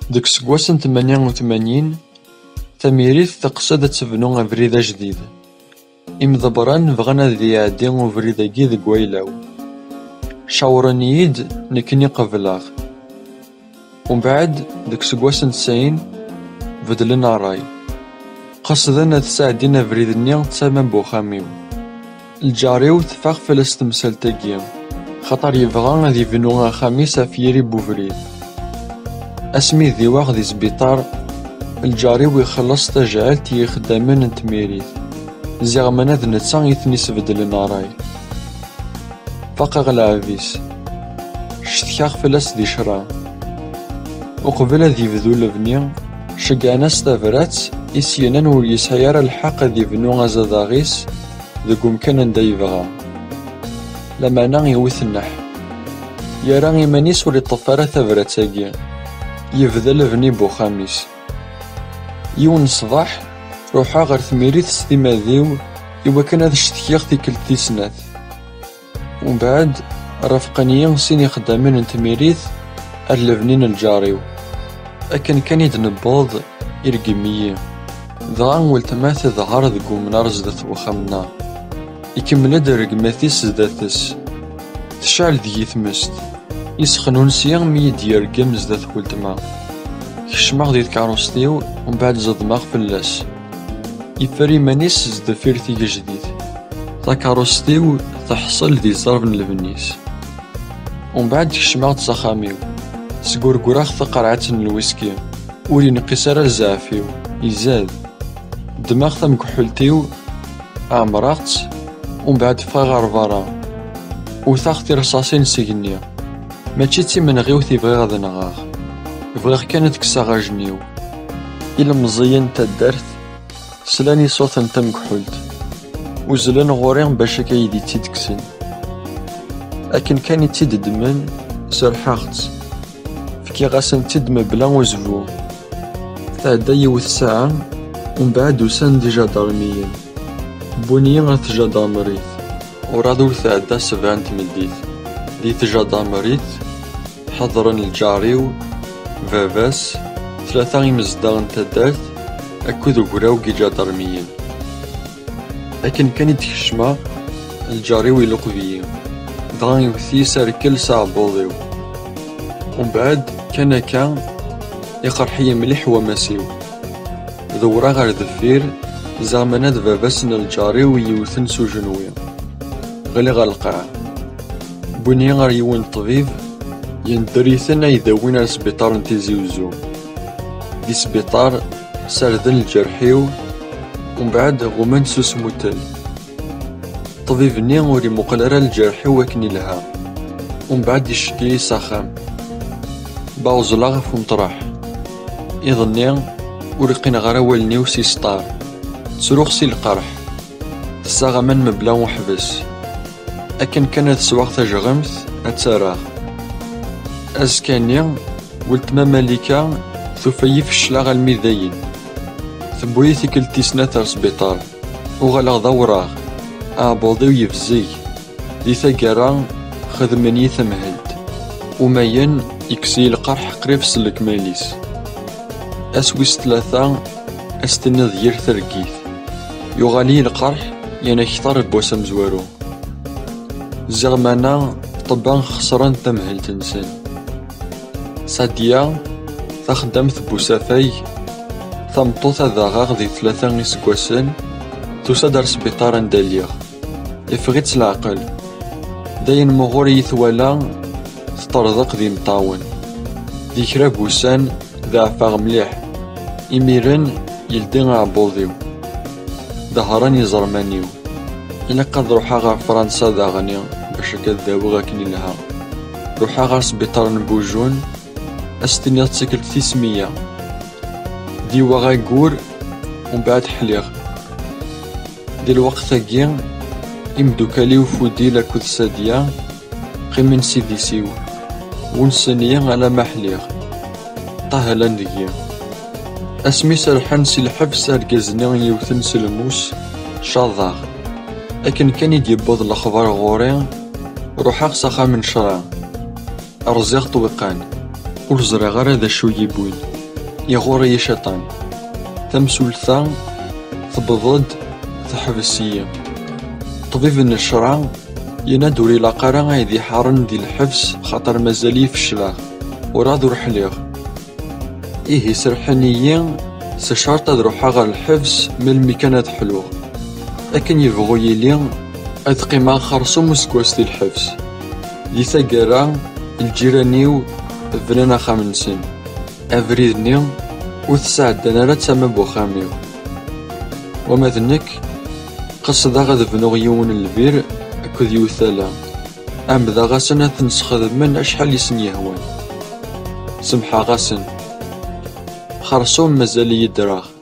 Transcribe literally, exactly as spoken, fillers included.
Deg useggas n tmanya u tmanyin, Tamirit teqsed ad tebnu abrid ajdid. Imḍebbren bɣan ad d-iɛeddi ubrid-agi deg wayla-w. Cawren-iyi-d, nekkni qebleɣ. Umbeɛd, deg useggas n tesɛin, beddlen ṛṛay. Qesden ad sɛeddin abrid-nni d tama n uxxam-iw. Lǧar-iw teffeɣ fell-as temsalt-agi, xaṭer yebɣa ad yebnu axxam-is ɣef yiri n ubrid. Asmi d-iwaɣ di sbiṭar, lǧar-iw ixelleṣ tajɛelt i yixeddamen n Tmirit, ziɣ mana d netta i ten-isbeddlen ṛṛay. Faqeɣ leɛb-is. Cetkaɣ fell-as di ccṛeɛ. Uqbel ad yebdu lebni, ceggɛen-as tabrat i s-yennan ur yesɛi ara lḥeqq ad yebnu azadaɣ-is deg umkan anda yebɣa. Lameɛna iwet nneḥ. Yerra iman-is ur iṭṭef ara tabrat-agi. Yebda lebni n uxxam-is. Yiwen ṣṣbeḥ, ruḥeɣ ɣer Tmirit s timmad-iw i wakken ad cetkiɣ tikkelt tis snat. Umbeɛd, rafqen-iyi sin ixeddamen n Tmirit ar lebni n lǧar-iw. Akken kan i d-newweḍ, ireggem-iyi. Dɣa weltma teḍher deg umnar zdat wexxam-nneɣ. Ikemmel-d rregmat-is zdat-s. Tecɛel deg-i tmest. Yessexnunsi mi yi-d-yergem zdat weltma. Kecmeɣ di tkeṛṛust-iw, umbeɛd ẓeḍmeɣ fell-as. Yeffer iman-is sdeffir tigejdit. Takeṛṛust-iw teḥṣel di zzerb n lebni-s. Umbeɛd kecmeɣ-d s axxam-iw. Sgurgureɣ taqerɛet n lwiski. Ur ineqqis ara zzɛef-iw, izad. Ddmeɣ tamekḥult-iw, ɛemmreɣ-tt, umbeɛd ffɣeɣ ɣer berra. Wteɣ tirṣaṣin s igenni. Mačči d timenɣiwt i bɣiɣ ad nɣeɣ. Bɣiɣ kan ad kkseɣ ajen-iw. Ilemẓiyen n taddart slan i ṣṣut n tamekḥult. Uzzlen ɣur-i bac akka i yi-d-tt-id-kksen. Akken kan i tt-id-ddmen, serrḥeɣ-tt. Fkiɣ-asen-tt-id mebla uzbu. Tɛedda yiwet ssaɛa, umbeɛd usan-d ijadarmiyen. Wwin-iyi ɣer tjadarmrit. Urɛad ur tɛedda ssebɛa n tmeddit. Di tjadarmrit, ḥeḍren lǧar-iw, baba-s, tlata imezdaɣ n taddart, akked ugraw n yijadarmiyen. Akken kan i d-kecmeɣ, lǧar-iw iluqeb-iyi, dɣa iwet-iyi s rrkel s aɛebbuḍ-iw. Umbeɛd, kan akka, iqerḥ-iyi mliḥ wammas-iw. Dewwreɣ ɣer deffir, zeɛmana d baba-s n lǧar-iw i yi-iwten s ujenwi. Ɣliɣ ɣer lqaɛa. Wwin-iyi ɣer yiwen n ṭṭbib, yender-iten ad yi-d-awin ar sbiṭar n Tizi Uzzu. Di sbiṭar, sarden lǧerḥ-iw, umbeɛd ɣummen s usmutel. Ṭṭbib-nni ur imuqel ara lǧerḥ-iw akken ilha. Umbeɛd iceggeɛ-iyi s axxam. Baɛuẓleɣ ɣef umeṭreḥ. Iḍ-nni, ur qqineɣ ara wallen-iw si sṭar. Ttruɣ si lqerḥ. Tessaɣ aman mebla uḥbes. Akken kan ad sweɣ tajɣemt, ad tt-rreɣ. Azekka-nni, weltma Malika tufa-yi fecleɣ almi dayen. Tewwi-yi tikkelt tis snat ar sbiṭar. Uɣaleɣ d awraɣ. Aɛebbuḍ-iw yebzeg. Di taggara, xedmen-iyi tamhelt. Umayen, yekkes-iyi lqerḥ qrib s lekmal-is. Ass wis tlata, ad s-tiniḍ yir targit. Yuɣal-iyi lqerḥ, yan akter n wass amezwaru. Ziɣ mana ṭṭebba xeṣren tamhelt-nsen. Sadiya, taxeddamt n usafag, tameṭṭut ad aɣeɣ di tlata iseggasen, tusa-d ar sbiṭar anda lliɣ. Iffeɣ-itt leɛqel. Dayen muɣur i yi-twala, teṭṭerḍeq d imeṭṭawen. Di kra n wussan, deɛfeɣ mliḥ. Imiren, yeldi aɛebbuḍ-iw. Dehṛen iẓerman-iw. Ilaq ad ruḥeɣ ɣer Fransa daɣen bac akka ad dawiɣ akken ilha. Ruḥeɣ ɣer sbiṭar n Bujun, ad s-tiniḍ d tikkelt tis meyya. Diwaɣ aggur, umbeɛd ḥliɣ. Di lweqt-agi, imdukal-iw Fudil akked Sadiya qqimen s idis-iw, unsen-iyi alamma ḥliɣ. Ṭahalan deg-i. Asmi serḥen si lḥebs argaz-nni i yi-iwten s lmus, caḍeɣ. Akken kan i d-yewweḍ lexbar ɣur-i, ruḥeɣ s axxam n ccṛeɛ. Rẓiɣ ṭṭwiqan. Ur ẓriɣ ara d acu i yi-yewwin. iɣur-iyi ciṭan. Tamsulta tewweḍ-d, teḥbes-iyi. Ṭṭbib n ccṛeɛ yenna-d ur ilaq ara ad iyi-ḥaren di lḥebs, xaṭer mazal-iyi fecleɣ, ur ɛad ur ḥliɣ. Ihi serḥen-iyi s ccerṭ ad ruḥeɣ ɣer lḥebs melmi kan ad ḥluɣ. Akken yebɣu yili, ad qqimeɣ xersum useggas di lḥebs. Di taggara, lǧiran-iw bnan axxam-nsen. Abrid-nni ur t-sɛeddan ara d tama n uxxam-iw. Wama d nekk, qesdeɣ ad bnuɣ yiwen n lbir akked yiwet tala. Ɛemmdeɣ-asen ad ten-sxedmen acḥal i sen-yehwan. Semḥeɣ-asen. Xersum mazal-iyi ddreɣ.